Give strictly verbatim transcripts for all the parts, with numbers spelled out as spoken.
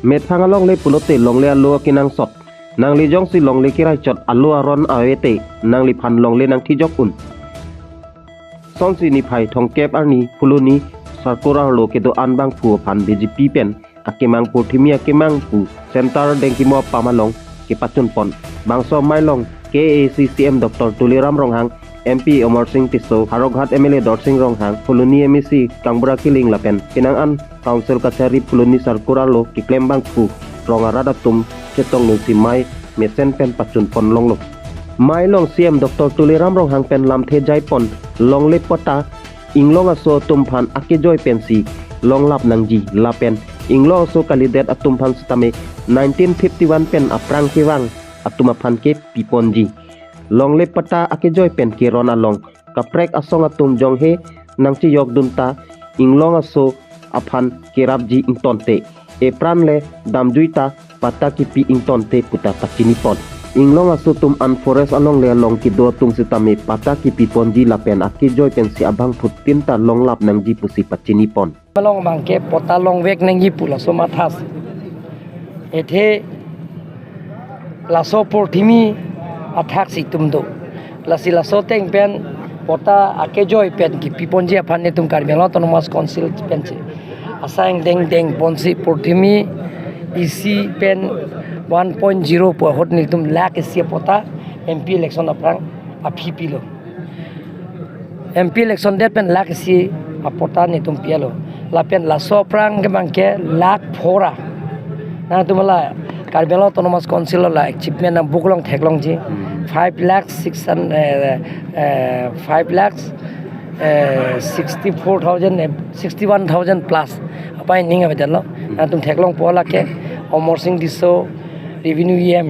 Methang alongle pulote longle alo akenangsot. Nangli jongsi longle keraichot alo aron avete nangliphan longle nangthijok un. Sonsi niphai thomkep arni Phuloni Sarkur arlo kedo-an abangphu aphan B J P pen akemang Purthimi akemang pu Center Dengkimo apam along kepachunpon. Bangso amei along K A A C C M Doctor Tuliram Ronghang, M P Amarsing Tisso, Howraghat M L A Dorsing Ronghang, Phuloni M A C Kangbura Killing lapen penang an Council kachari Phuloni Sarkur arlo keklem abangphu rong arat atum chetong nungsi amei mesen pen pachunpon longlo. Amei along C M Doctor Tuliram Ronghang pen lamthe jaipon longle patta inglong aso atum aphan akejoi pensi longlap nangji lapen inglong aso kalidet atum aphan sitame nineteen fifty-one pen aphrang kevang atum aphan ke piponji. Longle patta akejoi pen keron along kaprek asong atum jonghe nangchejokdun ta inglong aso aphan kerapji ingtonte epran le damjui ta patta kepi ingtonte puta pachinipon. Inglong aso atum an forest alongle along kedo atum sitame patta kepiponji lapen akejoi pensi abangphutin ta longlap nangji pusi pachinipon. Malong abangke patta longvek nangji pu laso mathas. Ethe laso Purthimi athaksi itum do. Lasi laso ateng pen patta akejoi pen kepiponji aphan netum Karbi Anglong Autonomous Council pensi asai angdeng dengponsi Purthimi isi pen one point zero pu ahut netum lakh isi patta M P election aphrang aphi pilo. M P election det pen lakh isi apatta netum pilo. Lapen laso aphrang ke abangke lakh four a. Nangtum la Karbi Anglong Autonomous Council la achievement a book along theklongji. Hmm. Five lakh six hundred, eh, eh, five lakhs, eh, sixty-four thousand, eh, sixty-one thousand plus. Apa ining apa jalo? Hmm. Nangtum theklongpo lake Amarsing Tisso, Revenue E M.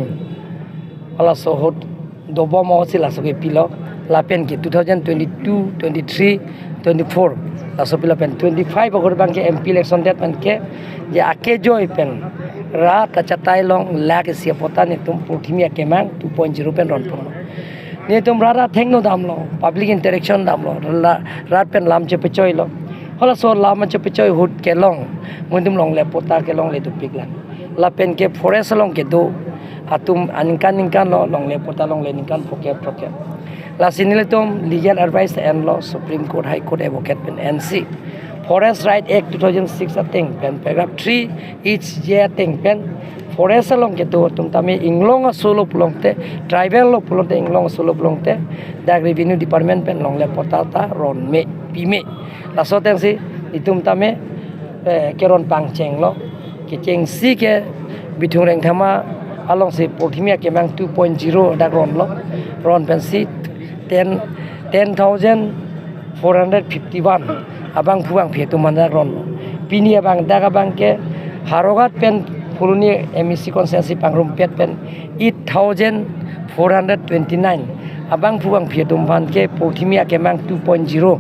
Halaso ahut dobom ahutsi laso kepilo, lapen ke two thousand twenty-two, twenty-three, twenty-four, laso pilo pen twenty-five ahut abangke M P election det pen ke je akejoi pen rat achatai along lakh isi patta netum Purthimi akemang two point zero pen ronpon. Netum rat athengno damlo, public interaction damlo, la-, rat pen lam chepachoilo. Halaso lam chepachoi ahut kelong, netum longle patta kelongle dopiklang. Lapen ke forest along kedo atum aningkan ningkan lo longle patta longle ningkan phokep phokep. Lasi nelitum legal advice enlo Supreme Court, High Court advocate pen ensi Forest Right Act two thousand six ateng pen paragraph three H J ateng pen forest along kedo atum tame inglong aso lo pulote, tribal lo pulote, inglong aso lo pulote, dak revenue department pen longle patta ta ronme pime. Laso atengsi itum tame, eh, keron pangchenglo. Kechengsi ke Bithung Rengthama alongsi Purthimi akemang two point zero dak ronlo. Ron pensi ten, ten thousand four hundred fifty-one abangphu bangphi atum aphan dak ronlo. Pini abang dak abangke Howraghat pen Phuloni M A C constituency pangrumpet pen eight thousand four hundred twenty-nine abangphu bangphi atum aphan ke Purthimi akemang two point zero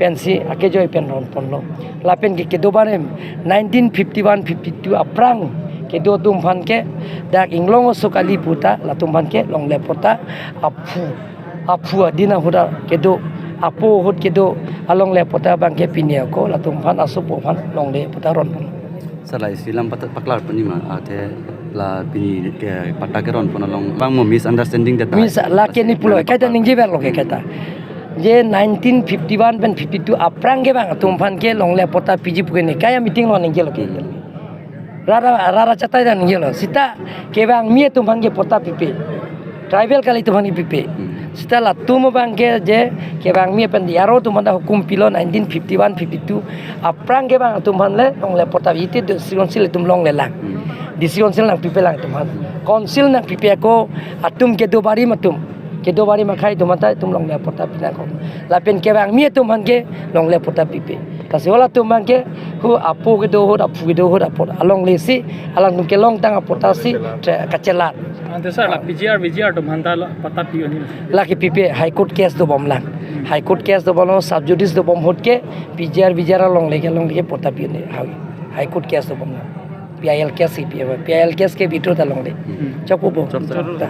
pensi akejoi pen ronponlo. Lapen ke kedo barim nineteen fifty-one fifty-two aphrang kedo atum aphan ke dak inglong aso kali puta latum aphan ke longle patta aphu, aphu adin ahut kedo, apo ahut kedo alongle patta abangke pini ako latum aphan asopo aphan longle patta ronpon. Sala isi lam patta paklar puni ma, athe la pini ke patta keronpon along abang mo misunderstanding det. Mis lake ni pulo kaita ningje verlo ke kaita. Je nineteen fifty-one pen fifty-two aphrang ke bang atum aphan ke longle patta piji pu ke ne kaya meeting lo ningjelo ke. Rara, rara chatai dan ningjelo. Sita kevangmi atum aphan ke patta pipe. Tribal kali atum aphan ke pipe. Hmm. Sita latum abangke je kevangmi pen D R O atum aphan hukum pilo nineteen fifty-one fifty-two aphrang ke bang atum aphan le longle patta ite District Council atum longlelang. Hmm. District Council nangpipelang atum aphan. Council nangpipe ako atum kedo barim atum. Kedo barim akhai atum aphan ta itum longle patta pinangkok. Lapen kevangmi atum aphan ke longle patta pipe. Lasi halatum abangke hu apo kedo ahut, aphu kedo ahut, apo alonglesi alangtum kelongtang apatta si tre-, kachelar. Ante sir, la P G R, V G R atum aphan ta lo patta pi-un-e. Lake pipe, High Court case dobomlang. High Court case dobomlang, sub judice dobom ahut ke P G R, V G R alongle ke, alongle ke patta pi-un-e. High, High Court case dobomlang. P I L case ke pi, P I L case ke withdraw ta longle. Hmm. Chokpo bo. Chok, chok. Ta.